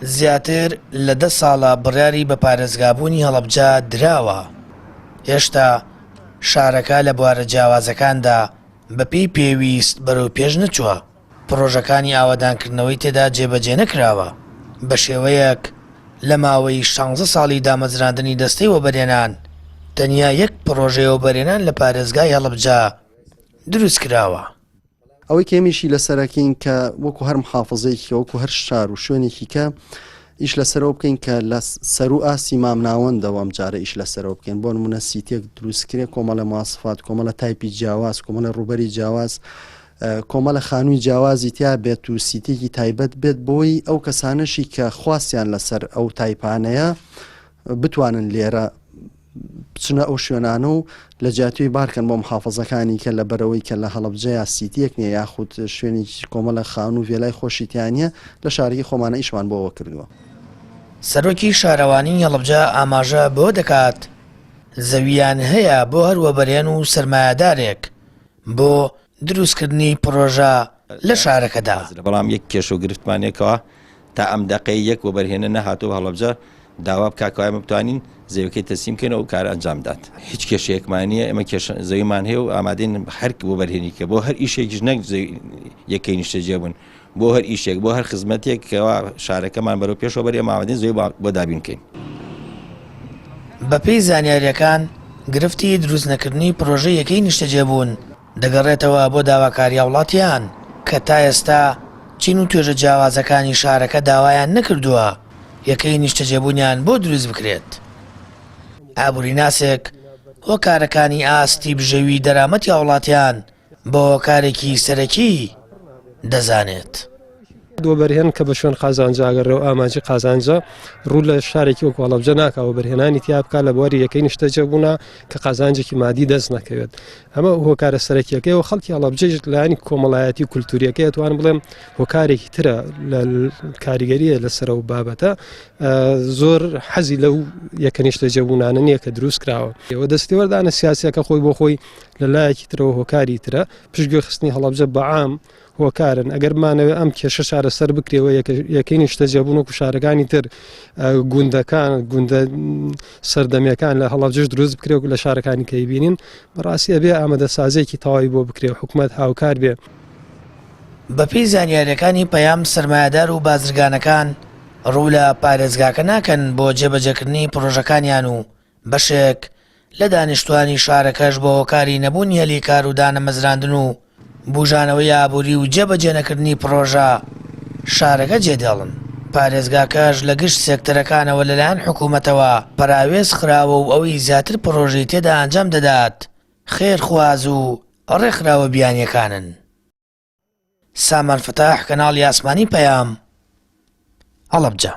زیاتر لە دە ساڵە بڕیاری بە پارێزگابوونی هەڵەبجە دراوە، هێشتا شارەکە لە بوارە جیاوازەکاندا بەپێی پێویست بەرەو پێش نەچووە، پڕۆژەکانی ئاوەدانکردنەوەی تێدا جێبەجێ نەکراوە، بەشێوەیەک لە ماوەی شانزە ساڵی دامەزراندنی دەستەی وەبەرهێنان تەنیا یەک پڕۆژەی وەبەرهێنان لە پارێزگای هەڵەبجە دروستکراوە. ئەوەی کە ئێمەیشی لەسەرەکەین کە وەکو هەر محافزەیەکی کە وەکو هەر شار و شوێنێکی کە ئیش لەسەرەوە بکەین کە لە سەرو ئاستی مامناوەندەوە ئەم جارە ئیش لەسەرەوە بکەین بۆ نمونە سیتێک دروستکرێ کۆمەڵە مواسفات کۆمەڵە تایپی جیاواز کۆمەڵە ڕووبەری جیاواز کۆمەڵە خانووی جیاوازی تیا بێت و سیتێکی تایبەت بێت بۆی ئەو کەسانەشی کە خواستیان لەسەر ئەو تایپانەیە بتوانن لێرە بچنە ئەو شوێنانە و لە جیاتیی بارکەن بۆ محافزەکانی کە لە بەرەوەی کە لە هەڵەبجە یا سیتیەک نیە یاخود شوێنێکی کۆمەڵە خانوو و ڤێلای خۆشی تیا نیە لە شارەکەی خۆمانە ئیشمان بۆ ئەوە کردووە. سەرۆکی شارەوانیی هەڵەبجە ئاماژە بەوە دەکات، زەوییان هەیە بۆ هەر وەبەرهێن و سەرمایەدارێک بۆ دروستکردنی پڕۆژە لە شارەکەدا. بەڵام یەک کێشە و گرفتمان هەیە کەوا تا ئەم دەقەی یەک وەبەرهێنەر نەهاتووە بە هەڵەبجە داوا بکا کەوا ئێمە بتوانین زەویەکەی تەسلیم بکەین و ئەو کارە ئەنجام بدات. هیچ کێشەیەکمان نییە، ئێمە کێشە زەویمان هەیە و ئامادەین هەر وەبەرهێنی کە بۆ هەر ئیشێکیش نەک زەوی یەکەی نیشتەجێبوون بۆ هەر ئیشێک بۆ هەر خزمەتێک کەوا شارەکەمان بەرەو پێشەوە بەرێ ئێمە ئامادەین زەوی بۆ دابین بکەین. بەپێی زانیارییەکان، گرفتی دروستنەکردنی پڕۆژەی یەکەی نیشتەجێبوون دەگەڕێتەوە بۆ داواکاری هاوڵاتیان کە تا ئێستا چین و توێژە جیاوازەکانی شارەکە داوایان نەکردووە یەکەی نیشتەجێبوونیان بۆ دروست بکرێت. ئابوریناسێک هۆکارەکانی ئاستی بژێوی دەرامەتی هاوڵاتیان بە هۆکارێکی سەرەکی دەزانێت. وەبەرهێن کە بە شوێن قازانجا ئەگەڕێ و ئامانجی قازانجە ڕوو لە شارێکی وەکو هەڵەبجە ناکا وەبەرهێنانی تیا بکا لە بواری یەکەی نیشتەجێبوونا کە قازانجێکی مادی دەست نەکەوێت ئەمە هۆکارە سەرەکیەکەی و خەڵکی هەڵەبجەیش لایەنی کۆمەڵایەتی و کولتوریەکەی ئەتوانم بڵێم هۆکارێکی ترە لە کاریگەریە لەسەر ئەو بابەتە زۆر حەزی لەو یەکە نیشتەجێبوونانە نییە کە دروست کراوە ئەوە دەستێوەردانە سیاسیەکە خۆی بۆ خۆی لە لایەکی ترەوە هۆکاری ترە پشتگوێ خستنی هەڵەبجە بەعام هۆکارن ئەگەر بمانەوێت ئەم کێشە چارەسەر بکرێەوە یەکەی نیشتەجێبوون وەکو شارەکانی تر گوندەکان گوندە سەردەمیەکان لە هەڵەبجەش دروست بکرێت و لە شارەکانی کەی بینین بەڕاستی ئەبێ ئامادەسازێکی تەواوی بۆ بکرێ حکومەت هاوکار بێ. بەپێی زانیارییەکانی پەیام سەرمایەدار و بازرگانەکان ڕوو لە پارێزگاکە ناکەن بۆ جێبەجێکردنی پڕۆژەکانیان و بەشێک لە دانیشتوانی شارەکەش بە هۆکاری نەبوونی هەلی کار و دانەمەزراندن و بوژانەوەی ئابووری و جێبەجێنەکردنی پڕۆژە شارەکە جێدێڵن. پارێزگاکەش لە گشت سێکتەرەکانەوە لەلایەن حکوومەتەوە پەراوێز خراوە و ئەوەی زیاتر پڕۆژەی تێدا ئەنجام دەدات خێرخواز و ڕێکخراوە بیانییەکانن. سامان فەتاح، کەناڵی ئاسمانی پەیام، هەڵەبجە.